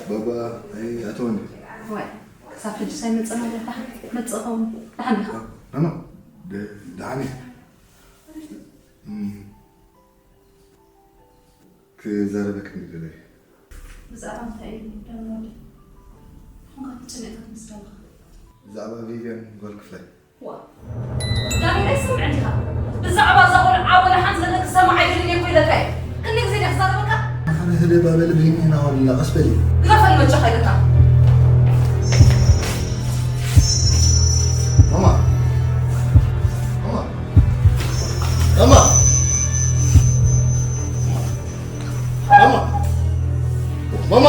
ባባ ኣይኣተወን። ዋይ፣ ክሳብ ሕጂ ሳይመጽእ ማለት ደሓን መጽእ ኸውን። ደሓን ዲኻ? ኖ፣ ኖ፣ ደ-፣ ደሓን እየ። እም፣ ክዛረበክ እንዲ ደለየ። ብዛዕባ እንታይ እዩ ደሞ ወዲ? ንሕና ክትጭነቅ ትመስል ኣለኻ። ብዛዕባ ቪቪያን ጓል ክፍላይ። ዋ፣ ዳንኤል ኣይትሰምዕን ዲኻ? ብዛዕባ እዛ ቆልዓ ወላ ሓንቲ ነገር ክሰምዕ ኣይደልን እየ እኮ ኢለካ እየ። ክንደይ ግዜ ድየ ክዛረበካ? ኣነ ህደ ባበል ብይን ኢና ዋልና ቀስ በሊ። ግደፈኒ በጃኻ ኢለካ። ማማ። ማማ። ማማ። ማማ። ማማ።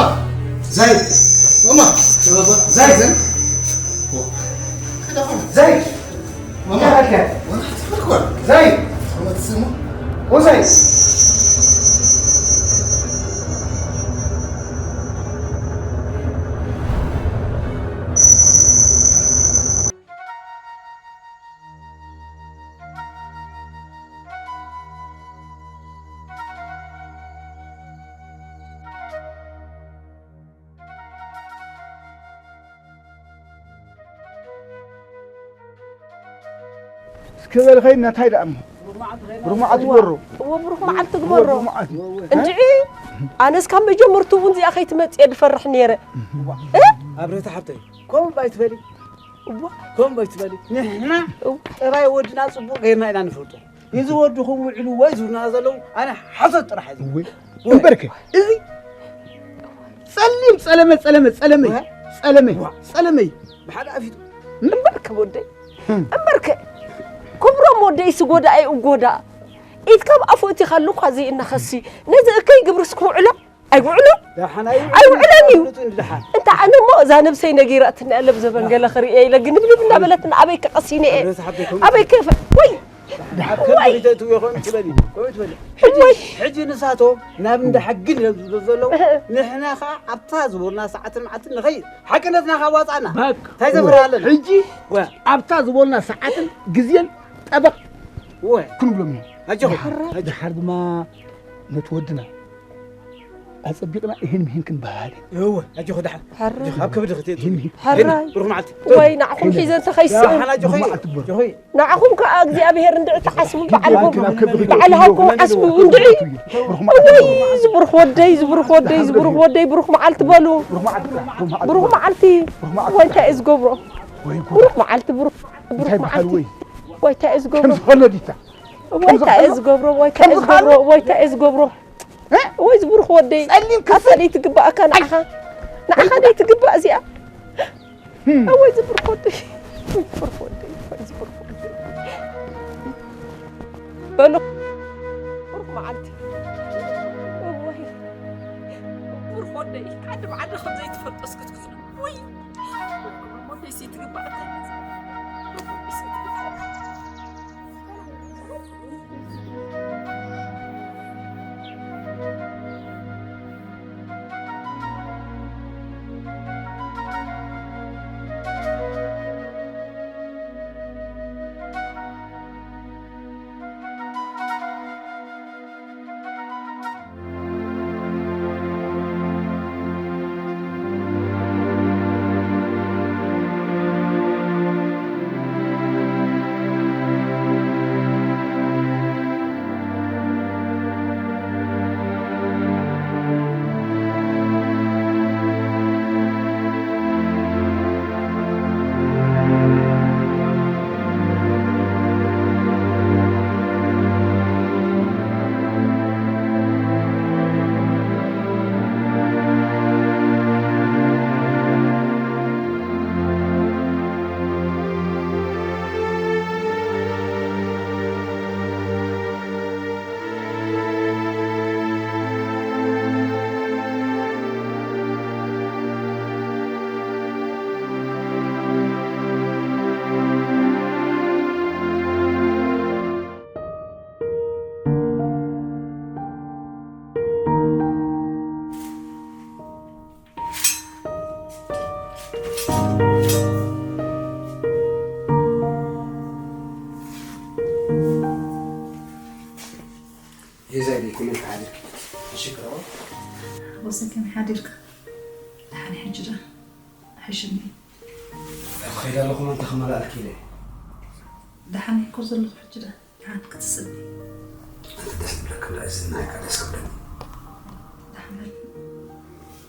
ዛይድ። ማማ። ዛይድ። ዛይድ። ማማ። ዛይድ። ዛይድ። እስኪ በል ኸይድ ነታይ ደኣ እሞ። ብሩኽ መዓልቲ ግበሮ። እዎ፣ ብሩኽ መዓልቲ ግበሮ። ብሩኽ መዓልቲ። እንድዒ፣ ኣነስ ካብ መጀመርትኡ እውን እዚኣ ከይትመጽእ ድፈርሕ ነይረ። እ? ኣብረታ ሓብተይ፣ ከምኡ ባይትበሊ። እዋ። ከምኡ ባይትበሊ። ንሕና እዋ። ጥራይ ወድና ጽቡቕ ጌርና ኢና ንፈልጦ። እዚ ወድኹም ውዕሉ ወይ ዙርና ዘለዉ ኣነ ሓሶት ጥራሕ እዩ። እወ። እምበርከ። እዚ ጸሊም ጸለመ፣ ጸለመ፣ ጸለመይ። እወ። ጸለመይ። እዋ። ጸለመይ። ብሓደ ኣፊቱ። እምበርከ ወደይ። እም። እምበርከ። ክብሮም ወደይ ስጎዳ እዩ እጎዳ። ኢድ ካብ ኣፉ እቲ ካሉ እኳ እዚ እናኸሲ። ነዚ እከይ ግብርስ ክውዕሎ? ኣይውዕሎ? ደሓን ኣይውዕልን። ኣይውዕለን እዩ። ፍሉጥ እንድሓ። እንተ ኣነ እሞ እዛ ነብሰይ ነጊራትኒ ኣለ ብዘበን ገለ ክርእየ ኢለ ግንብንብ እናበለትና ኣበይ ከቐሲነ እየ? ኣበይ ሓብተይ ከምኡ ኣበይ ከፈ-፣ ወይ! ደሓን ከም ወይ! ቤተ እትውዮ ከምኡ ትበሊ። ከምኡ ትበሊ። ሕጂ፣ ወይ! ሕጂ ንሳቶም ናብ እንዳ ሕጊ እዮም ዝብሉ ዘለዉ። እህ። ንሕና ኸዓ ኣብታ ዝበሉና ሰዓትን መዓልትን ንኸይድ። ሓቅነትና ካዋጻእና። በቃ። እንታይ ዘፍርሃለን? ሕጂ ወ- ኣብታ ዝበሉና ሰዓትን ግዜን ጠበቕ ወ- ክንብሎም ኢና። ኣጆኹም። ደሓር፣ ኣጆኹም። ደሓር ድማ ነቲ ወድና ኣጸቢቕና እህን ምሂን ክንበሃል ኢና። እወ፣ ኣጆኹ ደሓን። ሕራይ። ኣጆኹ ኣብ ከብዲ ክትእትው። እህን ምሂን። ሕራይ። ብሩኽ መዓልቲ። ወይ ንዓኹም ሒዘ እንተኸይስእን። ደሓን ኣጆኺ። ብሩኽ መዓልቲ ግበር። ኣጆኺ። ንዓኹም ከኣ እግዚኣብሄር እንድዒ ተሓስቡ በዓልኩም። ኣንተ ናብ ከብዲ ክትእትው። በዓልኩም ሓስቡ እንድዒ። ብሩኽ መዓልቲ እወይ፣ ግበር። ዝብሩኽ ወደይ፣ ዝብሩኽ ወደይ፣ ደሓን ዝብሩኽ ግበር። ወደይ፣ ብሩኽ መዓልቲ በሉ። ብሩኽ መዓልቲ ግበር። ብሩኽ መዓልቲ። ብሩኽ መዓልቲ። ብሩኽ መዓልቲ። እንታይ እዩ ዝገብሮ? ወይ ጉድ። ብሩኽ መዓልቲ፣ ብሩኽ፣ ብሩኽ እንታይ በሃል መዓልቲ። ወይ? ወይ እንታይ እዩ ዝገብሮ? ከም ዝኸሎ ዲታ። ወይ እንታይ እዩ ዝገብሮ? ወይ እንታይ እዩ ዝገብሮ? ወይ እንታይ እዩ ዝገብሮ? እ? ወይ ዝብሩኽ ወደይ፣ ጸሊም ክፍእ። ኣታ ደይትግባኣካ ንዓኻ። ንዓኻ ደይትግባእ እዚኣ። ህም። ወይ ዝብሩኽ ወደይ። ወይ ዝብሩኽ ወደይ። ወይ ዝብሩኽ ወደይ። በሉ። ብሩኽ መዓልቲ። ወይ። ብሩኽ ወደይ። ዓዲ ብዓዲ ከም ዘይትፈልጦ እስኪ ትክስሉ። ወይ። ብሩኽ ወደይ፣ ሲ ትግባኣካ። ብሩኽ ወደይ፣ ሲ ትግባኣካ። ሄዛይ ከመይ ሓዲርኪ? ሕሽክረዋ? ወሰከም ሓዲርካ? ሕጂ ዶ? ሕሽኒ። ከይደ ኣለኹ፣ መን ተኸመላእልኪ ኢለ። ደሓን እኮ ዘለኹ ሕጂ ዶ? ደሓን ክትስእኒ። ኣንቲ ደስ ዝብለካ እንዳ ዝናይካ ደስ ክብለኒ። ደሓን በል።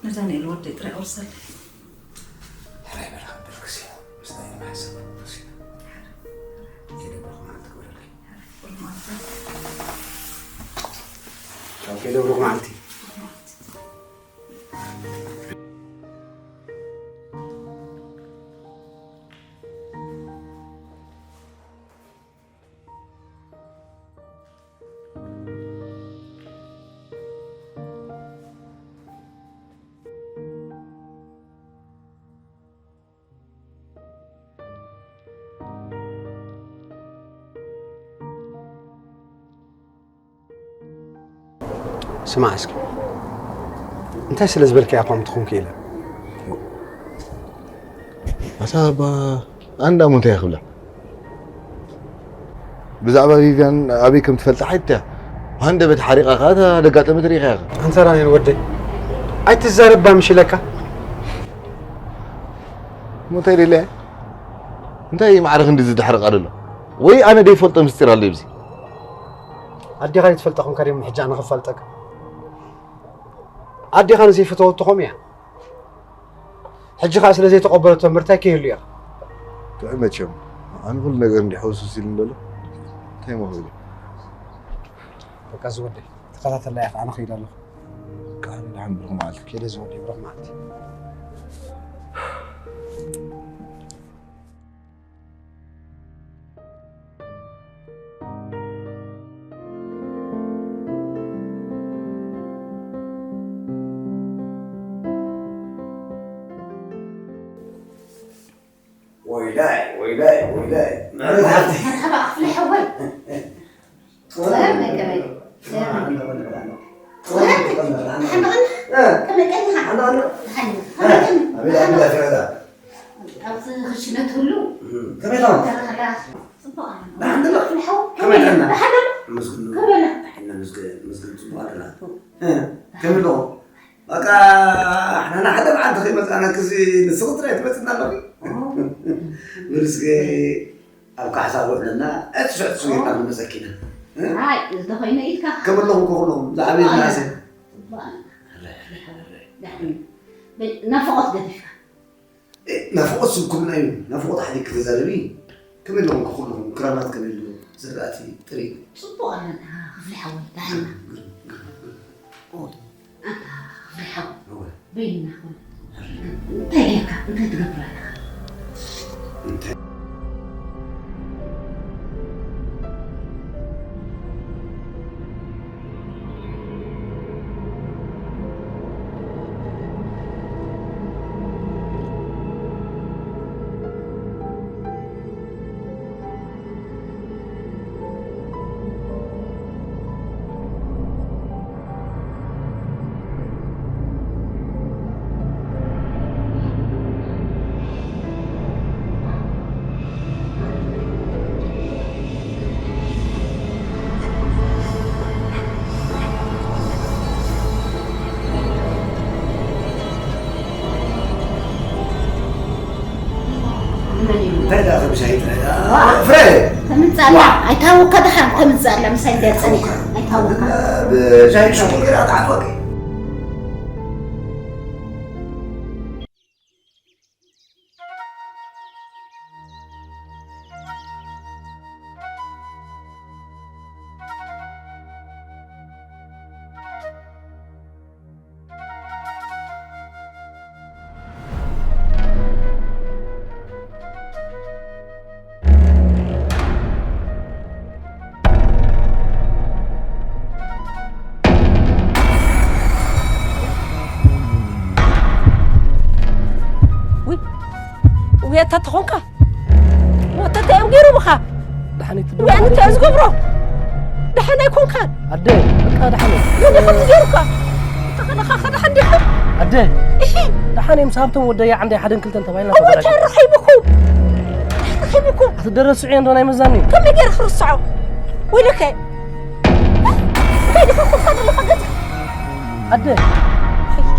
ነዛ ንኤል ወደይ ጥራይ ኣውርሰለይ። ሕራይ በል፣ ከብደልክሲ። ምስታይ ማሕሰብ ክሲ። ከይደ ብሩኽ መዓልቲ ክብለልኪ። ብሩኽ መዓልቲ። ካብ ከይደ ብሩኽ መዓልቲ። ስማዕ እስኪ፣ እንታይ ስለ ዝበልካያ እኳ ምትኹን ክኢለ? ኣታ ኣባ ኣንዳ ሞ እንታይ ክብላ? ብዛዕባ ቪቪያን ኣበይ ከም ትፈልጣ ሓይታ ሃንደበት ሓሪቓ ከኣ እታ ደጋጠመት ርኢኻያ ኢኻ። ኣንታ ራሄል ወደይ፣ ኣይትዛረብ ባ ምሽ ኢለካ። እሞ እንታይ ደልያ? እንታይ ማዕረ ክንዲ ዝድሕርቓ ደሎ? ወይ ኣነ ደይፈልጦ ምስጢር ኣሎ ኣብዚ? ኣዴኻ ዘይትፈልጣ ኮንካ ድዮም ሕጂ ኣነ ከፋልጠካ? ኣዴኻ ንዘይፈተወቶ ከምኡ እያ። ሕጂ ኸኣ ስለ ዘይተቐበለቶ ምርታይ ከይህሉ እያ። ጥዑይ መቸም፣ ኣነ ኩሉ ነገር እንዲሕ ህውስውስ ኢሉኒ ዘሎ። እንታይ እሞ ክብል እየ? በቃ ዝወደይ፣ ተኸታተላ ኢኻ፣ ኣነ ኸይደ ኣለኹ። ቃል ደሓን ብሩኽ መዓልቲ። ኬደ ዝወደይ፣ ብሩኽ መዓልቲ። ወይላይ፣ ወይላይ፣ ወይላይ። መርሃባ፣ መርሃባ፣ ክፍለ ሓወይ። ሰላም፣ ከመይ? ሰላም። ሰላም። ከመይ ቀኒኻ? ደሓን። ከመይ ቀኒኻ? ደሓን። ከመይ ቀኒኻ? ኣብዚ ክሽነ ትህሉ? ከመይ ኢኻ? ተረኸላ። ጽቡቕ ኣለና። ደሓን ዶ? ክፍለ ሓወይ። ከመይ ቀና? ደሓን ዶ? መስግን። ከመይ ቀና? ሕና መስገ-፣ መስግን ጽቡቕ ኣለና። እ፣ ከመይ ኣለኹ? በቃ፣ ንሕና ሓደ መዓልቲ ከይመጻና ክዚ ንስኺ ጥራይ ትመጽና ኣለኺ። ኦ። ብርስገ ኣብ ካሕሳ ውዕልና፣ እቲ ሽዑ ትስዊርና ኦ። ክንመጸኪ ኢና። እ? ኣይ፣ እንተኾይነ ኢድካ። ከም ኣለኹም ከኹሎም፣ ዝዓበየ ኦ፣ ዝነኣሰ። ጽቡቕ። ደሕን። በይ፣ ናፍቖት ገዲፍካ። እ፣ ናፍቖት ስብ ኩልና እዩ። ናፍቖት ሓዲግ ክተዛረቢ። ከመይ ኣለኹም ከኹሎም፣ ክራማት ከመይ ኣለዉ፣ ዝራእቲ፣ ጥሪት። ጽቡቕ ኣለና፣ ክፍሊ ሓወይ፣ ደሓን ኢና። ግርም፣ ግርም፣ ግርም። ኦ፣ ኣታ፣ ክፍሊ ሓወይ፣ እወ። በይንና ኹን። እንታይ ጌርካ፣ እንታይ ትገብር ኣለኻ? እንታይ? እንታይ ደኣ ከም ሻሂ ጥራይ ደኣ? ዋ! ፍረ! ተምጽኣላ፣ ዋ! ኣይታወካ ደሓን፣ ተምጽኣላ፣ ምሳይ እንድያ ጸኒሓ። ኣይታወካ። ብሻሂ ሽኮር ገይራ ትዓጥወኪ። ውይ፣ ውይ፣ ኣታ ተኾንካ? ሞተ እንታይ እዮም ገይሮምኻ? ደሓን ኣይትብል። ወይ ኣነ እንታይ ዝገብሮ? ደሓን ኣይኮንካን። ኣደ፣ በቃ ደሓን እየ። መን እዩ ከምዚ ገይሩካ? ተኸለኻ ከደሓን ዲኻ? ኣደ፣ እሺ። ደሓን እዮም፣ ሳብቶም ወደያ ዓንደይ ሓደን ክልተን ተባሂልና እሞ ተበላሽና። እንታይ ረኺብኩም? እንታይ ረኺብኩም? ኣቲ ደረሱ ዕዮ እንዶ ናይ መዛኒ እዩ። ከመይ ገይረ ክርስዖ? ወይለከ። እንታይ ዲኻ ኮንካ ዘለኻ ገጽ? ኣደ፣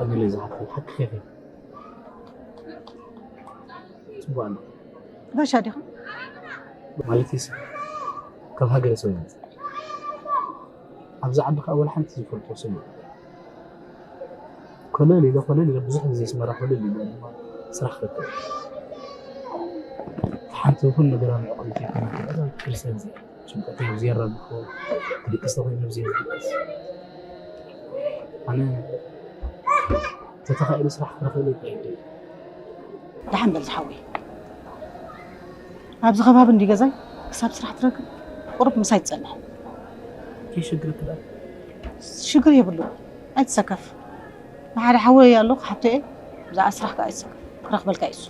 ኣግለ ዝሓፍር ሓቂ ኸኸ ጽቡቅ ኣሎ። ጋሻ ዲኻ? ማለት ይስ ካብ ሃገረ ሰው ይመጽእ። ኣብዚ ዓዲ ከዓ ወላ ሓንቲ ዝፈልጦ ሰብ የለን። ኮለል ኢለ ኮለል ኢለ ብዙሕ ግዜ ኣስመራ ኮለል ኢለ ድማ ስራሕ ክረክብ። ሓንቲ ይኹን ነገር ኣብ ዕቕሚት ይኹን ነገር ኣብ ክርስቲያን እዚኣ ጭንቀት ኣብዚ የራግፎ ክድቅስ ተኮይኑ ኣብዚ የድቅስ። ኣነ ተተኻኢሉ ስራሕ ክረኽበለይ ይደል። ደሓን በል ዝሓወይ። ኣብዚ ከባቢ እንዲ ገዛይ ክሳብ ስራሕ ትረክብ ቁሩብ ምሳይ ትጸንሕ። ከይሸግረክ ደኣ ሽግር የብሉ። ኣይትሰከፍ። ንሓደ ሓወይ ኣሎ ክሓቶ እየ። ብዛዕባ ስራሕ ከኣ ኣይትሰከፍ። ክረኽበልካ እዩ እሱ።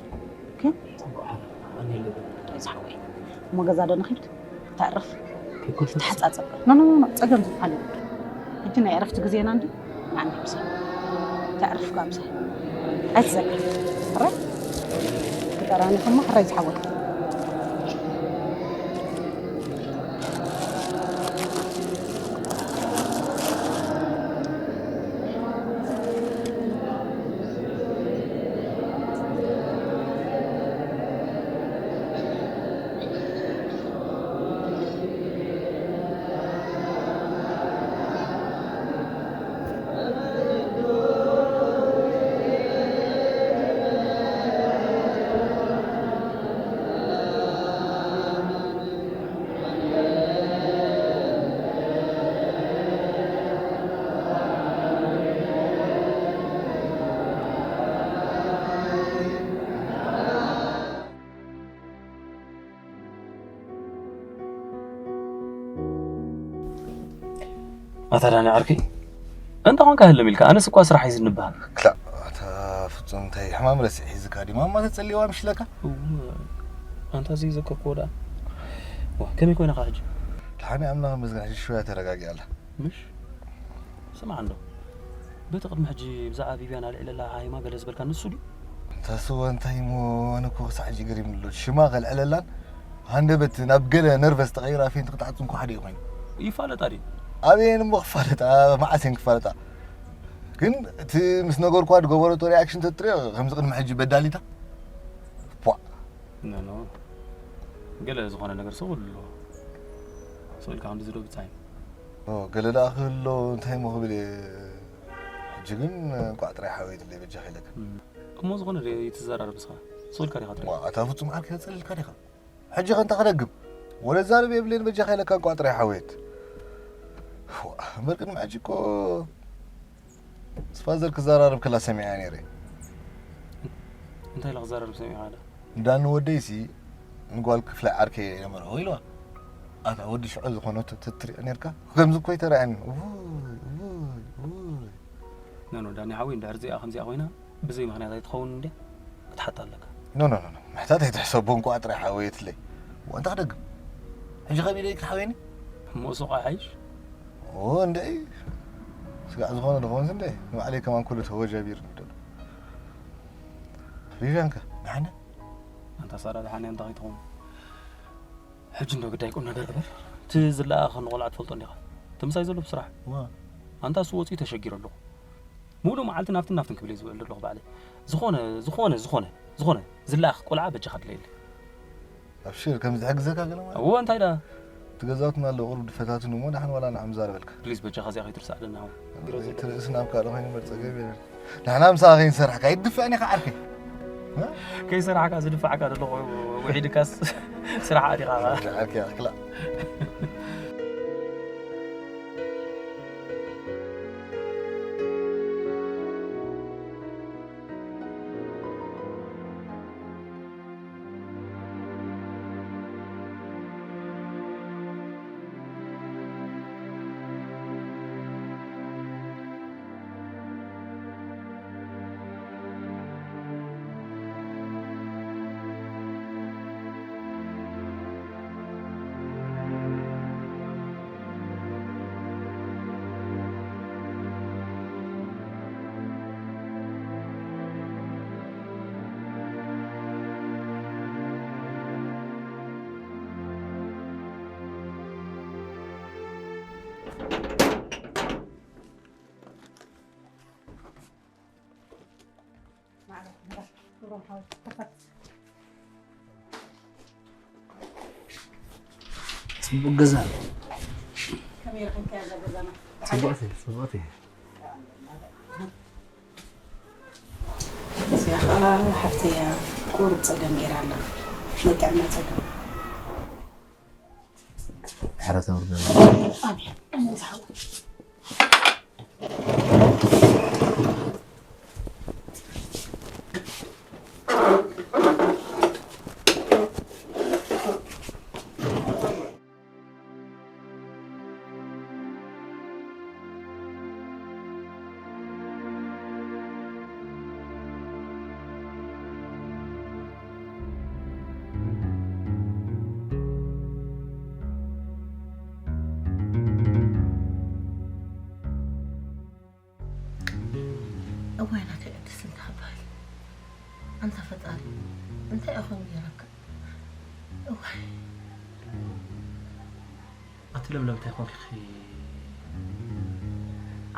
ኦኬ? ጽቡቕ ሓረፍ ኣነ ኣለኒ። እዚ ሓወይ። እሞ ገዛ ዶ ንኺድ? ተዕርፍ። ከይኮልፈት ተሓጻጸብ። ኖ ኖ ኖ ጸገም ዝበሃል የብሉ። ሕጂ ናይ ዕረፍቲ ግዜና እንዲ ንዓና ምሳይ። ተዕርፍ ከኣ ምሳይ። ኣይትዘክር። ሕራይ? ክጠራኒ ከሞ ሕራይ ዝሓወይ። ኣታ ዳኒ ዓርከይ፣ እንተ ኾንካ ህልም ኢልካ፣ ኣነስ እኳ ስራሕ እዩ ዝንበሃል። ክላእ፣ ኣታ ፍጹም እንታይ ሕማም ረሲዕ ሒዝካ ድዩ? ማማ ተጸሊዋ ምሽ ኢለካ? እወ፣ ኣንታ ዘይዘከርክዎ ደኣ። ዋ፣ ከመይ ኮይንኻ ሕጂ? ደሓን እየ ኣምላኽ ይመስገን፣ ሕጂ ሽውያ ተረጋጊኣ ኣላ። ምሽ? ስማዕ እንዶ፣ በቲ ቅድሚ ሕጂ ብዛዕባ ቪቪያን ኣልዒለላ ሃሂማ ገለ ዝበልካ ንሱ ድዩ? እንታ ስወ እንታይ እሞ፣ ኣነ እኮ ክሳዕ ሕጂ ገሪሙኒ ኣሎ። ሽማ ከልዕለላን ሃንደበት ናብ ገለ ነርቨስ ተቐይራ ፌንት ክትዓጽ እንኳ ሓደ እዩ ኮይኑ። ይፋለጣ ድዩ? ኣበየን እሞ ክፋለጣ፣ መዓስ እየን ክፋለጣ? ግን እቲ ምስ ነገርኳ ዝገበረቶ ሪያክሽን ተትሪኦ ከምዚ ቅድሚ ሕጂ በዳሊታ ቧዕ። ኖ ኖ፣ ገለ ዝኾነ ነገር ሰው ኣሎ። ሰው ኢልካ ከምዚ ዝዶ ብጻይ። ኦ፣ ገለ ደኣ ክህሎ እንታይ እሞ ክብል እየ። ሕጂ ግን እንቋዕ ጥራይ ሓወይትለይ በጃኻ ኢለካ። እሞ ዝኾነ ድየ ይትዘራረብ ንስኻ? ሰው ኢልካ ዲኻ ትርኢ? ዋ፣ ኣታ ፍጹም ዓርከይ ተጸሊልካ ዲኻ? ሕጂ ከ እንታይ ክደግም? ወለ ዛረብ የብለይን በጃኻ ኢለካ እንቋዕ ጥራይ ሓወየት። ዋ፣ እምበር ቅድሚ ሕጂ እኮ ምስ ፋዘር ክዘራረብ ከላ ሰሚዐያ ነይረ። እንታይ ኢለ ክዘራረብ ሰሚዕካ ዳ? እንዳኒ ወደይሲ ንጓል ክፍላይ ዓርከይ እየ መርዓዊ ኢልዋ። ኣታ ወዲ ሽዑ ዝኾነ ትትሪኦ ነርካ ከምዚ እኮ ይተረኣኒ። ውይ፣ ውይ፣ ውይ። ኖ ኖ፣ ዳኒ ሓወይ፣ እንድሕር እዚኣ ከምዚኣ ኮይና ብዘይ ምኽንያት ኣይትኸውን እንድያ ክትሓታ ኣለካ። ኖ ኖ ኖ ኖ፣ ምሕታት ኣይትሕሰቦ። እንኳ ጥራይ ሓወየትለይ። ወንታ ክደግም ሕጂ ከቢደ ክትሓወየኒ? እሞ እሱ ኸዓ ሓይሽ? ኦ እንደ ስጋዕ ዝኾነ ዝኾንስ እንደ ንባዕለይ ከማን ኩሉ ተወጃቢር ንደሎ። ቪቪያንከ ደሓነ? ኣንታ ሳራ ደሓን እያ እንታይ ትኸውን? ሕጂ እንዶ ግዳይ ቁም ነገር ግበር። እቲ ዝለኣኸ ንቆልዓ ትፈልጦ እንዲኻ? እቲ ምሳይ ዘሎ ብስራሕ። ዋ ኣንታ እሱ ወፂኡ ተሸጊረ ኣለኹ። ሙሉእ መዓልቲ ናብትን ናብትን ክብል እየ ዝውዕል ዘለኹ ባዕለይ። ዝኾነ ዝኾነ ዝኾነ ዝኾነ ዝለኣኽ ቆልዓ በጃኻ ድለየለይ። ኣብሽር ከም ዝሕግዘካ ገለ ማለት እዎ እንታይ ደኣ? እቲ ገዛውትና ኣሎ ቁሩብ ድፈታትን እሞ ደሓን ዋላ ንዓም ዛረበልካ። ፕሊዝ በጃኻ እዚኣ ከይትርስዓለና። እቲ ርእሲ ናብ ካልእ ኮይኑ መርፀ ገብ የለን። ንሕና ምሳኻ ከይንሰርሕ ካይድፍዕን ኢኻ ዓርከይ። ከይሰራሕካ ዝድፋዕካ ዘሎ ውሒድካስ ስራሕ ኣዲኻ። ዓርከይ ክላ ጽቡቕ ገዛ። ከመይ ረኺብካያ እዛ ገዛና? ጽቡቕቲ፣ ጽቡቕቲ። እዚኣ ኸኣ ሓፍተያ ቁሩብ ጸገም ገይራ ኣላ። ናይ ጥዕና ጸገም። ድሕረት ኣውርደላ። ኣሜን። ኣሜን ዝሓወይ። እዋይ ናተይ ቅድስቲ እንታይ ክበሃል? ኣንታ ፈጣሪ እንታይ ኢኹም ገይረካ? እዋይ። ኣቲ ለምለም እንታይ ኮንኪ?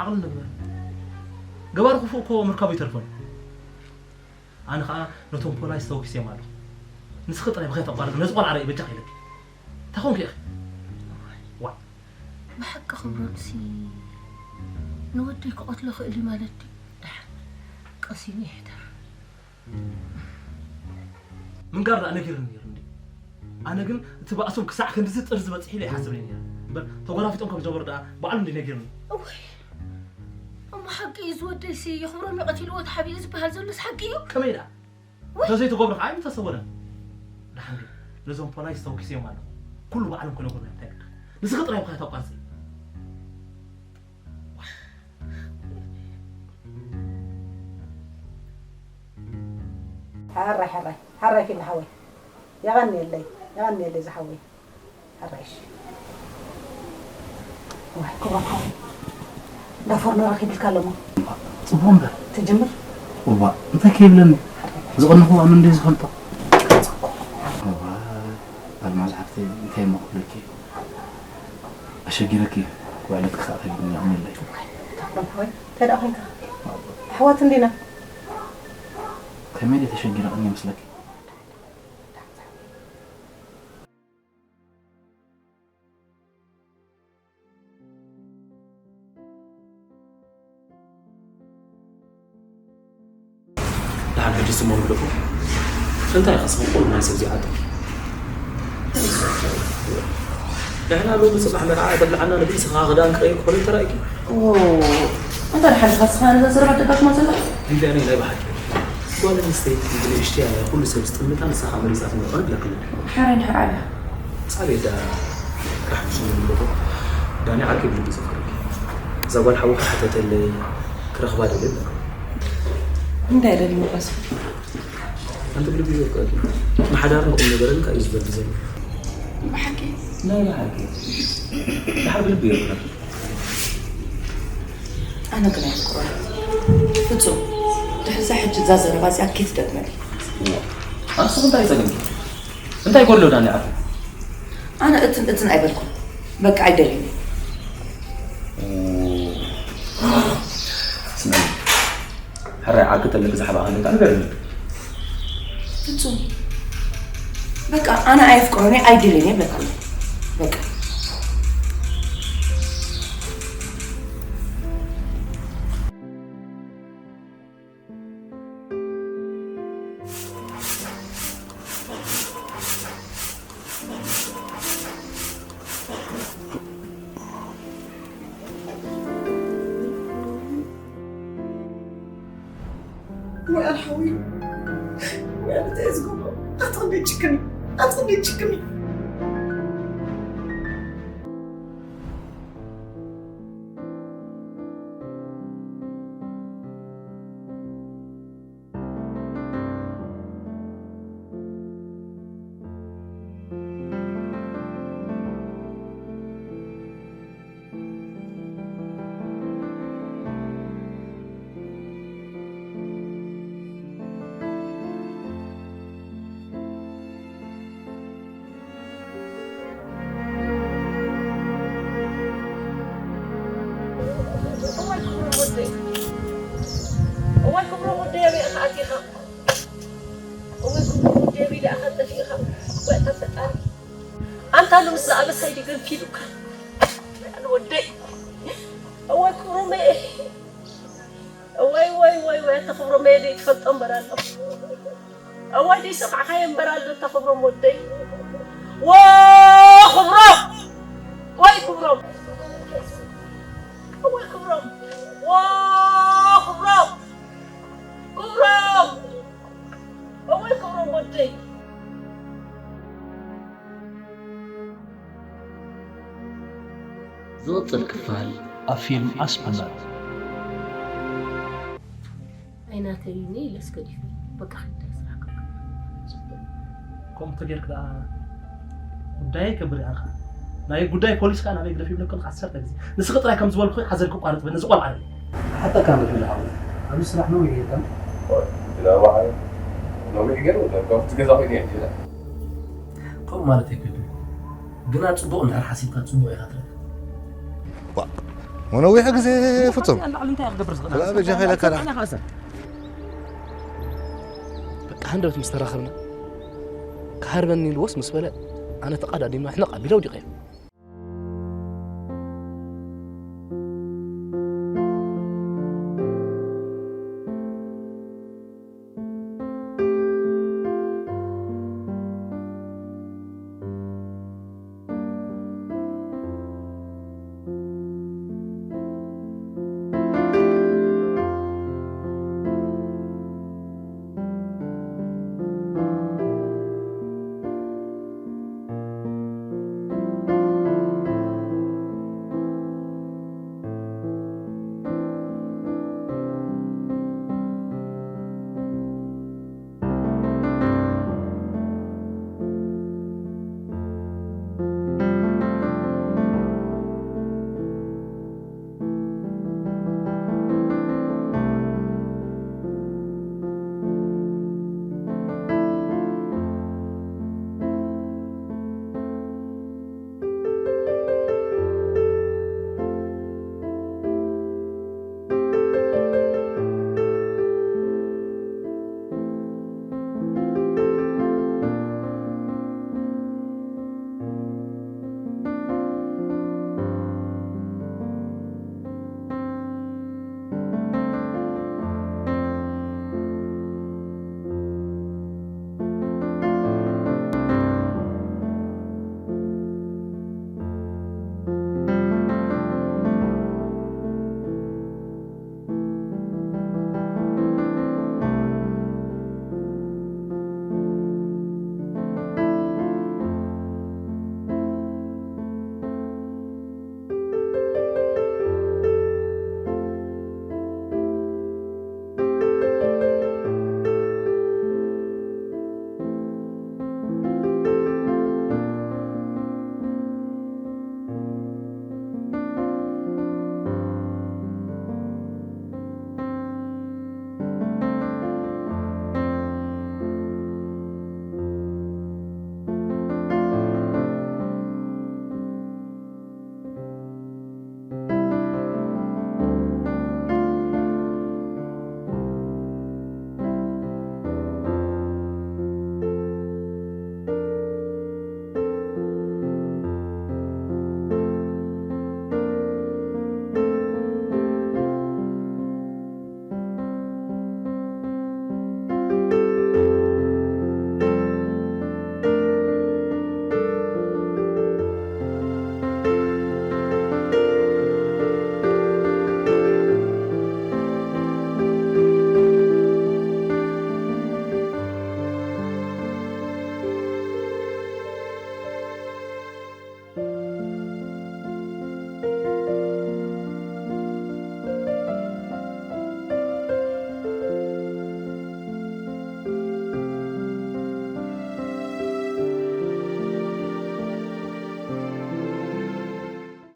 ዓቕሊ ንግበር። ገባር ክፉእ እኮ ምርካቡ ይተርፎ እዩ። ኣነ ኸኣ ነቶም ፖላይስ ተወኪሰዮም ኣለኹ። ንስኺ ጥራይ ብኸይ ተቋርጽ ነዚ ቆልዓ ርኣይ በጃኺ ኢለኪ። እንታይ ኮንኪ ኢኺ? ዋእ። ብሓቂ ክብሮምሲ ንወደይ ክቐትሎ ክእል እዩ ማለት ድዩ? ደሓን ቀሲኑ ይሕደር። ምንጋር ደኣ ነጊርኒ ነይሩ እንዲ። ኣነ ግን እቲ ባእሶም ክሳዕ ክንድዚ ጥርዚ በጺሑ ኢለ ይሓስብ ነይረ። እምበር ተጎራፊጦም ከም ዝነበሩ ደኣ ባዕሉ እንዲ ነጊርኒ። እወይ፣ እሞ ሓቂ እዩ ዝወደይሲ፣ ክብሮም እዩ ቀቲልዎ ተሓቢኡ ዝበሃል ዘሎስ ሓቂ እዩ? ከመይ ደኣ? ወይ! እንተዘይትገብሮ ከዓ ኣይምተሰወረን። ደሓን ግን ነዞም ፖላይስ ተወኪሰዮም ኣለኹ። ኩሉ ባዕሎም ክነግሩና እንታይ ግድኻ? ንስኺ ጥራይ ብኸ ተቋርጺ። ሕራይ፣ ሕራይ፣ ሕራይ ፊል ሓወይ። የቐንየለይ፣ የቐንየለይ ዝሓወይ። ሕራይ፣ እሺ። ዋይ፣ ክብሮም ሓወይ። እንዳ ፎርኖ ረኺብልካ ኣለሞ። ጽቡቕ እምበር። ትጅምር? እዋ፣ እንታይ ከይብለኒ? ዝቐነኹ ኣነ እንደ ዝፈልጦ። እዋ፣ ኣልማዝ ሓፍተይ፣ እንታይ እሞ ክብለኪ? ኣሸጊረኪ፣ ውዕለት ክሳዕ ተግብኒ ኣቕኒለይ። ታፍሮም ሓወይ፣ እንታይ ደኣ ኮይንካ? ኣሕዋት እንዲና። ከመይ ድየ ተሸጊረ ቅኒ ይመስለኪ? ደሓን ሕጂ ስሞ ንብለኩም። እንታይ ኢኻ ስሙ ቁሩብ ናይ ሰብ ዘይዓጥር? ንሕና ሎሚ ጽባሕ መርዓ ተብልዓና ንብልስኻ ክዳን ክረይ ክኾነ ተራእይኪ? ኦ፣ እንታይ ደሓን ኢኻ ስኻ ነዛ ዘረባ ደጋግማ ዘለኻ? ሊልያ፣ ናይ ብሓቂ ጓል ኣንስተይቲ ብንእሽተያ እያ ኩሉ ሰብ ዝጥምታ፣ ንስኻ መሪጻትኒ እኮ ንብለካ ኣለኹ። ሕራይ እንድሕር ዓብያ። ሳቤት ደኣ ክሕምሱ ንብለቶ። ዳኒ ዓርኪ ብልቢ ዘፍቅረኪ። እዛ ጓል ሓውኻ ሓተተለይ፣ ክረኽባ ደልየ ብለካ። እንታይ ደልዩ መባስ? ኣንቲ ብልቢ ዘፍቅረኪ። ንሓዳርን ንቁም ነገርን ከኣ እዩ ዝደሊ ዘሎ። ብሓቂ? ናይ ብሓቂ። ድሓር ብልቢ የፍቅረኪ። ኣነ ግን ኣየፍቅሮን። ፍጹም። ድሕሪ እዛ ሕጂ እዛ ዘረባ እዚኣ ከይትደግመለይ። ኣንስኹ እንታይ ጸገምኪ? እንታይ ጎድሎ ዳኒ ዓርኪ? ኣነ እትን እትን ኣይበልኩን። በቃ ኣይደልዩን። ስምዒ። ሕራይ ዓርኪ ተለኪ ዝሓባእኻ ኣለካ ንገርኒ። ፍጹም። በቃ ኣነ ኣየፍቅሮን እየ ኣይደልዮን እየ እብለካ ኣለኹ። በቃ። ወይ ኣነ ሓወይ፣ ወይ ኣነ እንታይ እየ ዝገብሮ? ኣትቕኒ ጭክኒ፣ ኣትቕኒ ጭክኒ። እዋይ ክብሮም ወደይ፣ እዋይ ክብሮም ወደይ፣ ኣበይ ኢኻ ኣቲኻ? ታሉ ምስ ዝኣበሳይ ድገንፊሉካ ኣነ ወደይ። እዋይ ክብሮመይ። እዋይ፣ እዋይ፣ እዋይ፣ እዋይ፣ ኣታ ክብሮመይ፣ ደይ ትፈልጦ እምበር ኣሎ። እዋይ፣ ደይ ሰማዕካዮ እምበር ኣሎ፣ ኣታ ክብሮም ወደይ። ዎ ክብሮም! ወይ ክብሮም! እዋይ ክብሮም! ዎ ክብሮም! ክብሮም! እዋይ ክብሮም ወደይ! ዝቕጽል ክፋል ኣብ ፊልም ኣስመራ። ኣይናተይኒ ኢለስ ገዲፈ በቃ ኪዳ ስራሕ ከምኡ ተጌርክ ደኣ ጉዳይ ከብር ኢኻ ናይ ጉዳይ ፖሊስ ከኣ ናበይ ግደፍ ይብለካ ዓሰርተ ግዜ ንስኺ ጥራይ ከም ዝበልኩ ሓዘል ክቋረጽ በነዚ ቆልዓ ሓታ ካብ ምድላ ሓው ኣብዚ ስራሕ ነው ይሄዳል ነዊሕ ገይሩ ካብቲ ገዛ ኮይኑ ይሕጅላ ከምኡ ማለት ኣይክእልን ግና ጽቡቕ እንድሕር ሓሲብካ ጽቡቕ ኢኻ ትረክብ መነዊሕ ግዜ ፍጹም ላዕሉ እንታይ ክገብር ዝኽእል ብላ በጃኻ ኢለካ ደኣ። በቃ ሃንደበት ምስ ተራኸብና ክሃርበኒ ኢልዎስ ምስ በለ ኣነ ተቓዳዲምና ሕነቕ ኣቢለ ኣውዲቐዮ